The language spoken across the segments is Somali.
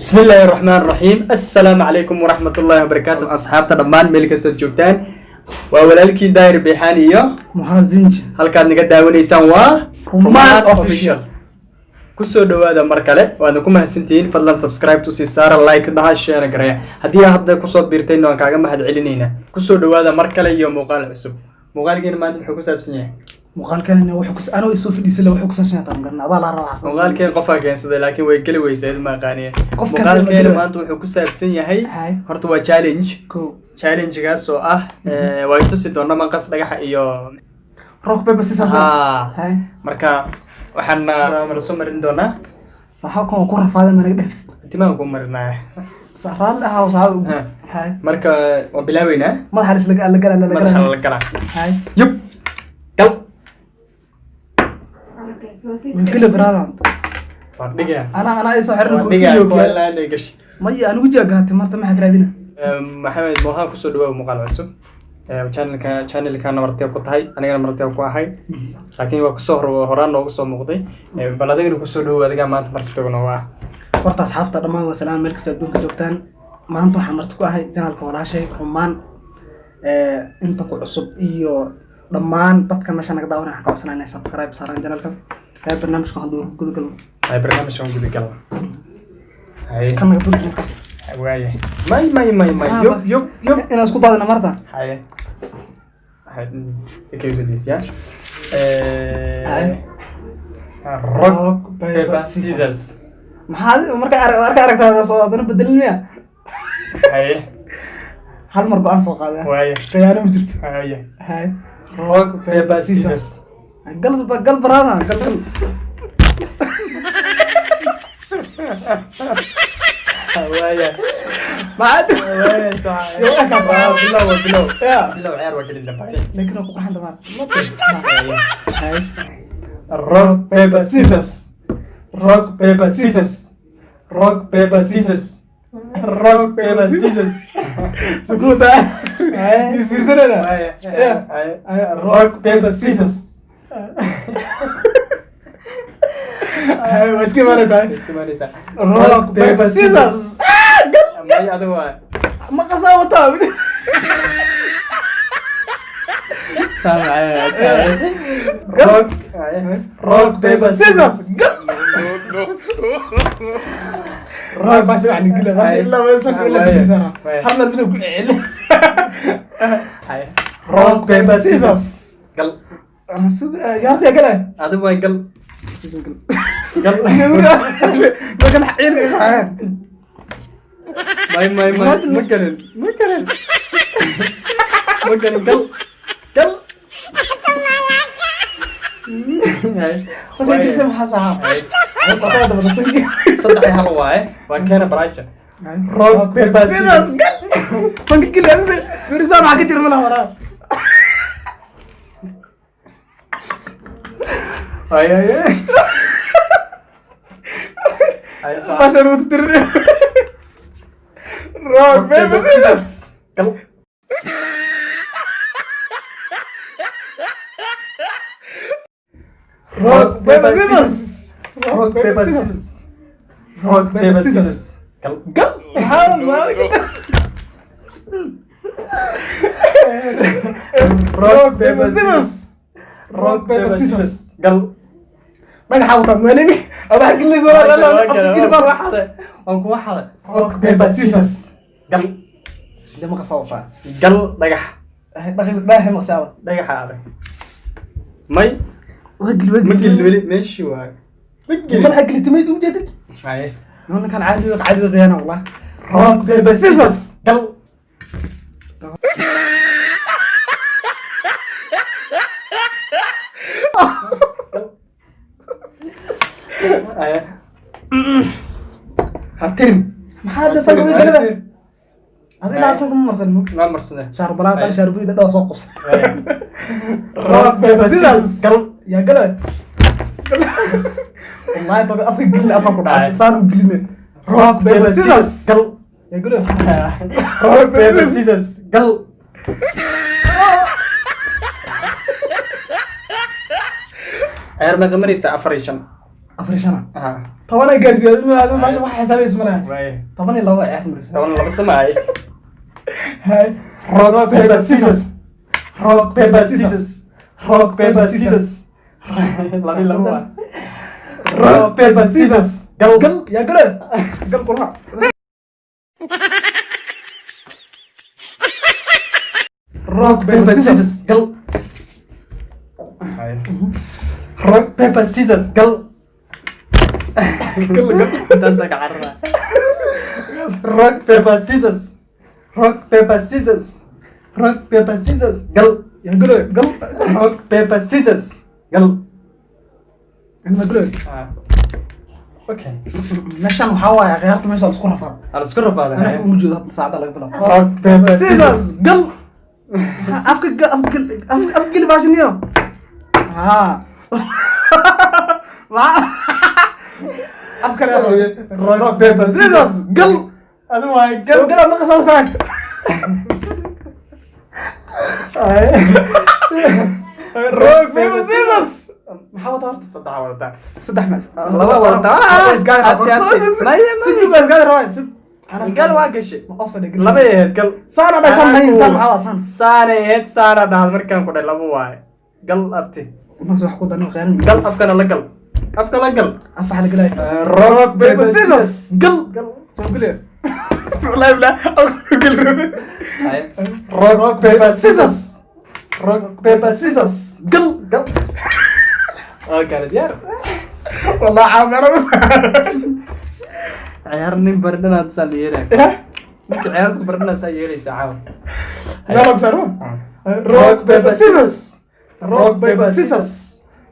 Bismi illaahi raxmaan raxiim. Assalaamu calaykum waraxmat ullaahi wabarakaatu. Asxaabta dhammaan meel kastood joogtaan, waa walaalkiin Daahir Beexaan iyo Muxaazinji. Halkaad naga daawanaysaan waa Rumaan Official. Kusoo dhawaada mar kale, waadna ku mahadsantihiin. Fadlan subscribe to sii saara, like dhaha, share gareeya. Haddii aad hadda kusoo biirtayna, waan kaaga mahad celinaynaa. Kusoo dhawaada mar kale iyo muuqaal cusub. Muuqaalkeena maanta muxuu ku saabsan yahay? Muuqaalkan wuxuu ku anoo isoo fadhiisay wuxuu ku saabsan yahay taan garna adaa la rabaa xasan. Muuqaalkeen qofaa keensaday, laakiin way geli weysay, ma aqaaniye. Qofkaas Muuqaalkeena ma geli. maanta wuxuu ku saabsan yahay, Hay. horta waa challenge. Ko. Challenge-gaas oo ah, waa tusi doona maqas, dhagaxa iyo Rock, paper, scissors. Ah. Hay. Marka waxaan mala soo marin doonaa. Saxaabkan waa ku rafaaday, ma naga dhafis. Timaha ku marinaya. Raalli ahaa saxaab. Ha. Hay. Marka waan bilaabeynaa. Madaxa la isla la gala la Madaxa gala. la galaa. Hay. Yub, gal. Gila brother. Waan dhigaa. Ana isoo xiran Waan dhigaa. koofiyo. Kuwa ilaa gash. Maya, anigu jiga garatay marta maxaa raadina. Maxamed Moha, kusoo dhawaa muuqaal cusub. Channelkana martiya ku tahay, anigana martiya ku ahay, laakiin waa kusoo horaan noogu soo muuqday. Bal adigana kusoo dhawow, adigaa maanta marka tago nooga ah. Horta asxaabta dhammaan waa salaam, meel kasta adduunka joogtaan. Maanta waxaan marti ku ahay channelka walaashay Rumaan. Inta ku cusub iyo dhammaan dadka meesha naga daawanaya, waxaan ka codsanaa inay subscribe saaraan channelka. Qayb barnaamijka waxaan duur gudagalno. Ay, barnaamijkan guda galna. Hay. Kan naga dul markaas. Waaya, may may may may. Ah, Yub yub yub. Inaan isku daadina marta. Haye hay, ikay soo jeesiyaa. Haye. Rock, paper, scissors. Maxaa marka marka aragtaa soo haddana bedelin miya? Haye. Hal mar go-aan soo qaada. Waaya. Khiyaano ma jirto. Haye. Hay. Rock, paper, scissors. Gal gal brother, gal gal. Waaya. Maxaa? Waaya, sax. Waa bilow, waa bilow. Ya. Bilow, ciyaar waa gelin dambe. Laakiin waa ku qurxan tamaan. Hay. Rock, paper, scissors. Rock, paper, scissors. Rock, paper, scissors. Rock, paper, scissors. Sukuuta. Isfiirsanayna. Waaya. Ya. Haye. Rock, paper, scissors. Hay, waa iska imaanaysaa. Iska imaanaysaa. Rock, paper, scissors. Ah, gal. May, adiga waa. Ma qasaa wataa. Rock, rock, paper, scissors. Scissors. Gal. Rock baa si wax nigila. Baa ilaa waa sanka ilaa sanka. Waaya. Hal meel bisa ku celi. Haye. Rock, paper, scissors. Gal. Ana sug yaarta yaa galay. Adiga waa gal. Gal. Markan ciilka iga qaxeen. May may may, ma galin, ma galin, ma galin. Gal gal. Sanka gilisa maxaa saxaa? Saxaa daba sanka. 3-1 waaye, waa keena baraja. Rock, paper, scissors. scissors. Gal. Sanka gilisa. Fiirsa maxaa ka jira malaha waraa. Ay ay ay ay. Bashan wuu tirin. Rock, paper, scissors. Gal. Rock, paper, scissors. Rock, paper, scissors. Rock, paper, scissors. Gal. Gal. Maxaa ma? Rock, paper, scissors. Rock, paper, scissors. Gal. Dhagaxa wataa maalin. Abax gelinaysa walaa la afka geli baa. Waan kuwa xaday. Rock, paper, scissors. Gal. Dee ma qasaa wataa. Gal dhagax. Dhagax dhagax ma qasaa. Dhagaxa adag. May. Waa geli, waa Ma geli. gelin weli meeshii waayo. Ma gelin. Madaxa gelitimayd u jeedid. Haye. Ninkan caadi caadi khiyaana wallah. Rock, paper, scissors. Gal. Haye. Ha tirin. Maxaa hadda sanka way galada? Adiga ilaa sanka ma marsan mugti. Ma marsane. Shaar balaan dhan shaar buyda dhawa soo qabsa. Rock, paper, scissors. Gal. Yaa galay. Wallahi daga afka gelin afka ku dhaaf. Saan u geline. Rock, paper, scissors. Gal. Yaa galay. Rock, paper, scissors. Gal. Ciyaar ma qabanaysaa? 4-5. Afar iyo shana. Ah. 10 ay gaarsiiyo, adigu meesha wax xisaabaysa ma laha. Waay. 12 ciyaarta maraysa. 12 samaay. Hay. Rock, paper, scissors. Rock, paper, scissors. Rock, paper, scissors. 2-2 waa. Rock, paper, scissors. Gal. Gal yaa gale, gal kulna. Rock, paper, scissors. Gal. Rock, paper, scissors. Gal. Gal, gal. Intaasaa ka carara. Rock, paper, scissors. Rock, paper, scissors. Rock, paper, scissors. Gal. Yaa gale, gal. Rock, paper, scissors. Gal. Ma gale. Okay. Meeshan waxaa waaye ciyaarta meesha la isku rafaado. Ala isku rafaaday. Anaga uma jeedo hadda, saacada laga bilaabo. Rock, paper, scissors. scissors. Gal. Afka gal, afka gal, afka geli baashiniyo. Ha, maxaa afka? Rock, paper, scissors. scissors. Gal. Adu waay. Gal, gal. gal, ma qasabtaan. Rock, paper, scissors. Maxaa wata horta? Saddex wadataa. Saddex mas. Laba wadataa. Abti, abti. Maya, maya. Gal waa gashay. Laba ahayd gal. Saana dha, saan mahin, saan maxaa waa saan? Saanay ahayd, saana dhahad markaan ku dhahay laba waaye. Gal, abti. Markaas wax ku danin khayran. Gal, afkana la gal. Afka la gal. Af waxa la galaya. Rock, paper, scissors. Gal, gal, soo geliya. Wallahi billah, afka gal rabe. Rock, paper, scissors. Rock, paper, scissors. Gal. Gal. Oo kala diyaar. Wallahi caam ana bas. Ciyaar nin baradhanaad saa la yeelaya. Ninka ciyaarta baradhanaad saa yeelaysa caawa. Meel og. Rock, paper, scissors. Rock, paper, scissors.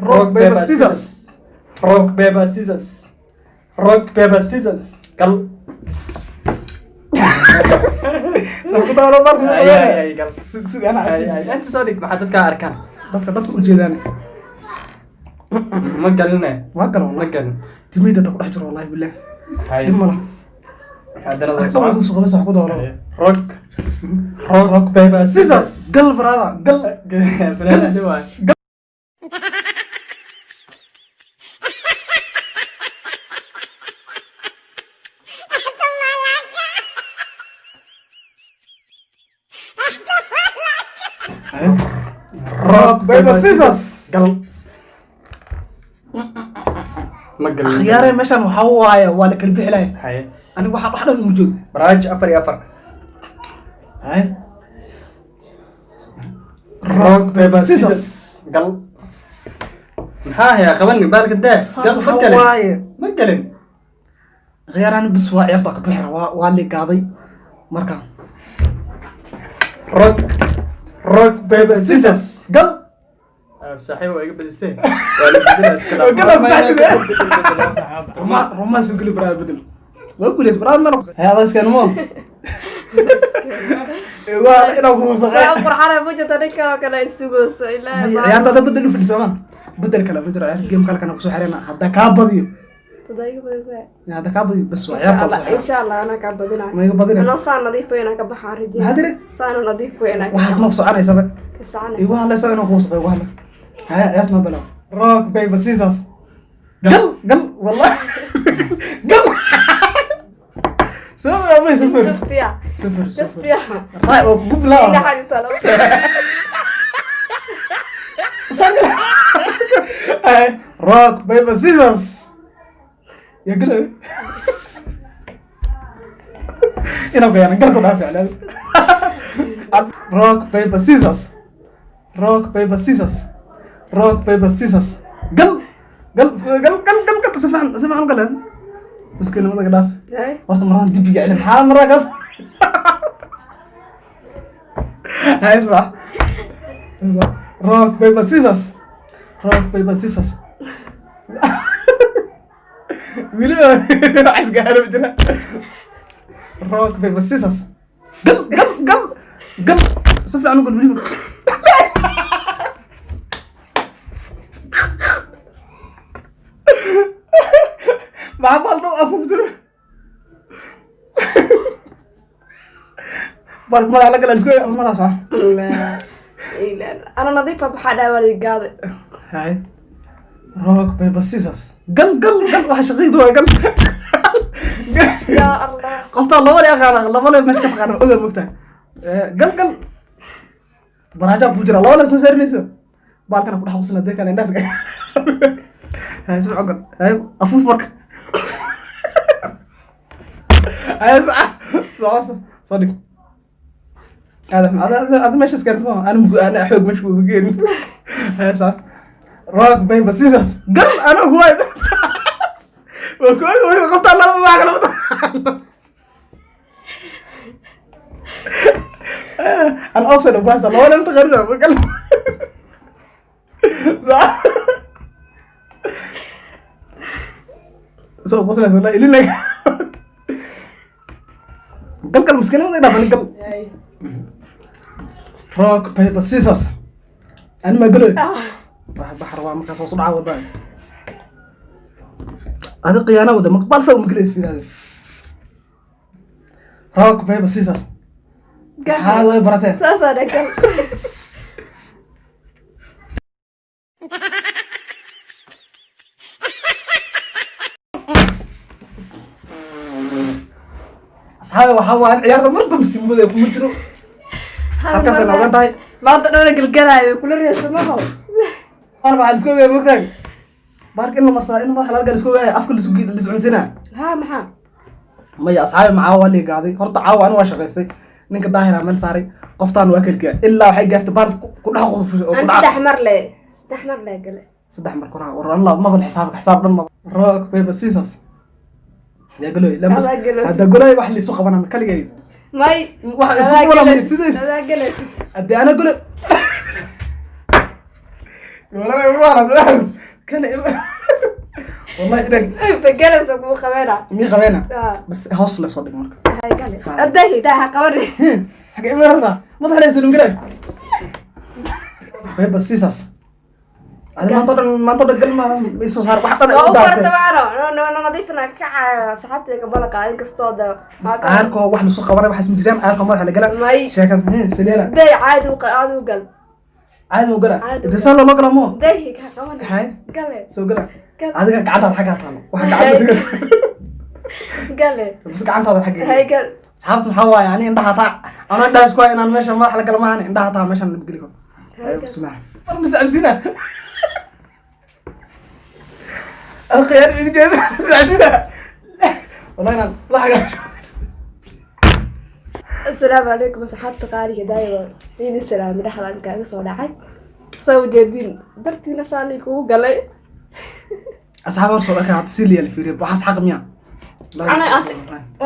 Rock, paper, scissors. Rock, paper, scissors. Rock, paper, scissors. Gal. Soo ku daalo marka. Ay, ay, ay, gal. Sug, sug, ana. Ay, ay, inta soo dhig, maxaa dadka arkaan? Dadka u jeedaan. Ma galine. Waa galo. Ma Wallahi galin. Timida ku dhex jiro, wallahi billah. Hay. Dhib ma laha. Haddana soo soo soco. ku soo qabeysa wax ku daalo. Rock, rock, paper, scissors. Gal, brother, gal. Fanaanad waay. Rock, paper, scissors. Gal. Ma galin. Akhyaare, meeshan waxaa waaye waa la kala bixi lahay. Haye. Aniga waxaa wax dhan uma jeedo. Baraaj 4-4. Hay. Rock, paper, scissors. scissors. Gal. Maxaa hayaa qabanin baalka daa. Gal, ma waxaa galin. Waaye Ma galin. Akhyaar, ani bis waa ciyaarta waa ka bixi waa waa li gaaday marka. Rock, rock, paper, scissors. Gal. Saaxiib, waa iga badisay. Waa la bedela, iska dhaaf. Gal, baxdide. Ruma ruma soo geli brother, bedel waa guuleys brother meel hay adaa iskeen mo waa inaa ku wasaqay. Soo qurxana ma jirto, ninkan oo kale ay sugayso ilaahay. Ciyaarta hadda bedel u fadhiso maan, bedel kale ma jiro. Ciyaarta game kale kana kusoo xirina hadda kaa badiyo. Tadaa iga badisay. Hadda kaa badiyo bas waa Insha ciyaarta Allah, la soo xirina. Insha Allah anaa kaa badinayo. Ma iga badinay? Anoo saa nadiif weyn ka baxaan rajay. Maxaa tiri? Saana nadiif weyn. Waxaas ma soconaysaba. Ka soconaysa. Igu hadlaysa inaan ku wasaqay, igu hadla. Haya, ciyaarta ma bilaw. Rock, paper, scissors. Gal, gal, wallahi gal. Soo may sufur. Justiya. Sufur, sufur. Justiya. Raay oo kugu bilaw. Naxariista loo. Rock, paper, scissors. Ya galo inaan kuyana galku dhaaf ficlaan. Rock, paper, scissors. Rock, paper, scissors. Rock, paper, scissors. Gal, gal, gal, gal, gal, gal. Si fiican, si fiican u galeen. Miskiinimada ka dhaaf. Hay. Horta maradan dibiga celi, maxaa maraa kaas hay sax. Rock, paper, scissors. Rock, paper, scissors. Weli wax isgaaro ma jira. Rock, paper, scissors. Gal, gal, gal, gal. Si fiican u gal weliba. Maxaa baal dhow afuufta bal madax la gala isku madax sax. La ilaha. Ana nadiif ah, baxaa dhaawaa la gaaday. Hay. Rock, paper, scissors. Gal, gal, gal. Waxa shaqaydu waa gal. Yaa Allah. Qoftaa laba le aqaana, laba le meesha ka taqaana, oga mogtahay. Gal, gal. Baraajaa ku jira, laba le soo saarinayso. Baalkana ku dhex qusna dee kale indhahaas. Hay, soo gal. Hay, afuuf marka. Hay, soo soo soo dhig. Hada hada hada meesha iska ma ana mugu ana xoog meesha kugu geerin. Hay, soo. Rock, paper, scissors. Gal, ana ku waay. Waa ku oga qoftaa laba wax kala أنا أوفسايد أبغى أسأل ولا أنت غير gal. صح، soo qoslaysa wallahi ilin laga gal, gal miskiinimada idhaaf gal. Hay. Rock, paper, scissors. Ani ma galoy wax baxar waa markaas hoos u dhaca wadaa adi khiyaana wada maqbal saa uma gelays fiiraade. Rock, paper, scissors. Maxaad way barateen. Saasaa dha, gal. Asxaabi, waxaa waa in ciyaarta mar dambe simooday kuma jiro. Halkaasay noogan tahay. Maanta dhowna galgalaayo kula reesamaho. Mar waxaa lisku ogaaya mogtahay baarka in la marsaa in madaxa laga gal lisku ogaaya afka lisku cunsinaa. Haa, maxaa? Maya asxaabi, macaawa waa liga gaaday horta. Caawa ani waa shaqaystay, ninka daahira meel saaray, qoftaan waa kelkiya ilaa waxay gaartay baarka ku dhex qufushay oo ku An dhaca. Saddex mar le gale. Saddex mar koraa war Allah mabal xisaab xisaab dhan maba. Rock, paper, scissors. Yaa galoy lama. Adaa galoy. Hadda galoy wax liisu qabana kaligay. May. Wax isu wala sidee. Adaa galaysid. Haddii ana galoy wala wala kana wallahi inaan Galaysa kugu qabeena. Mii qabeena. Ah. Bas hoos la soo dhig marka. Hay, gale. Adahi daa ha qabani. Xagga imarada madaxa la isla galay. Paper, scissors. Adi maanta oo dhan gal ma isoo saar wax dhan Waa u u daasay. barta maano no no no nadiifna ka caayo saxaabtayda ka bala qaadin kastoo da. Bas aarko wax lasu qabanay waxaas ma jiraan, aarko madaxa la gala. May. Sheekada saleela. Day, caadi u caadi u gal. Caadi u gala. Caadi u Inta saan loo gala mo. Dahi ka qabani. Hay. Gale. Soo gala. Gal. Adiga gacantaada xaggaa taalo waxa gacanta. Gale. Bas gacantaada xagga. Hay, gal. Asxaabta maxaa waaye, ani indhaha taa anoo indhaha isku hay inaan meesha madaxa la gala maahan, indhaha taa meeshaan lama geli karo. Hay, gal. Bismillah, war miscabsina الخيار igu jeeda miscabsina wallahi inaan madaxa. Asalaamu calaykum asxaabta qaaliga, daayimo idin salaami. Dhexdaan kaaga soo dhacay soo ujeedin dartiina saani kugu galay. Asxaab hor soo dhaka hadda si liya la fiiriyo waxaas xaq miya? Ana as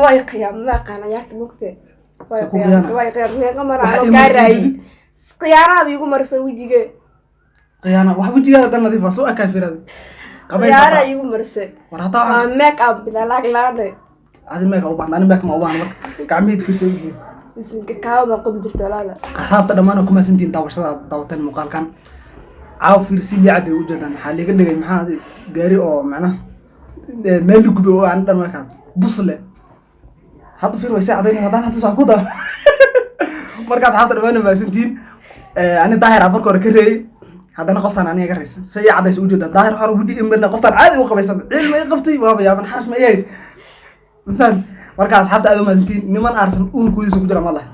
way qiyaam ma aqaan ciyaarta mugte way. Se ku qiyaam qiyaana? Way qiyaam meeqa mar Waxa anoo ii kaa marsan raayay jidid? Khiyaaraha iigu marsan wejige. Khiyaana wax wejigaada dhan nadiif ah soo akaa fiirada qabaysa. Khiyaaraha iigu marsan. War hataa waa waxaan make up bila laag laane. Adi meeka u baahna, ani meeka ma u baahna, marka gacmihid fiirsan yihiin. Bisinka kaawa ma qodi jirta walaala. Asxaabta dhammaan oo ku mahadsantihiin daawashada aad daawateen muuqaalkan. Caawa fiirsi liicad ay u jeedaan maxaa liiga dhigay, maxaa gaari oo macnaha meel la gudo oo aan dhan markaa busle hadda fiir way sii cadayn haddaan hadda sax ku daa. Marka asxaabta dhammaan oo mahadsantihiin. Ani daahir aan marka hore ka reeyay, haddana qoftaan aniga ka reysay si ii cadays u jeedaa. Daahir hore weji imirna qoftaan caadi u qabaysan cilmi ay qabtay waaba yaaban xarash ma ii hays mafahant. Marka asxaabta aad u mahadsantihiin. Niman aarsan uurkoodiisa ku jira ma laha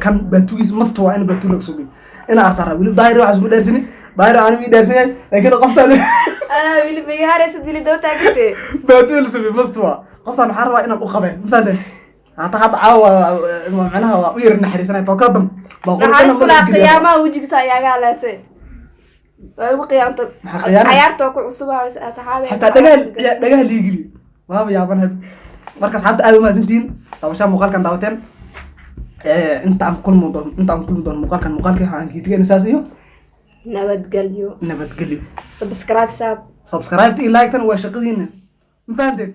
kan baatugiis masta waa in baatu laga soo geeyo ina aarsan raba weliba daahir waxaas ku dhaarsani daahir aanu ii dhaarsan yahay laakiin qoftaan Anaa wili ma haraysid wili daba taagantee. Baatu la sameeyo masta waa qoftaan waxaan rabaa inaan u qabeen mafahanteen. Hata hadda caawa macnaha waa u yar naxariisanay tooka dam Naxariis kulaa qiyaamaha wejigiisa ayaaga halaasay waa igu qiyaamta. Maxaa qiyaana? Cayaarta waa ku cusub asxaabe. Xataa dhagaha dhagaha liigili waaba yaaban. Marka asxaabta aad u mahadsantihiin daawashaa muuqaalkan daawateen. Inta aan kulmi doono muuqaalkan muuqaalkii waxaan kiitigayna saas iyo nabadgelyo. Nabadgelyo. Subscribe saab. Subscribe iyo like tan waa shaqadiina, ma fahanteen?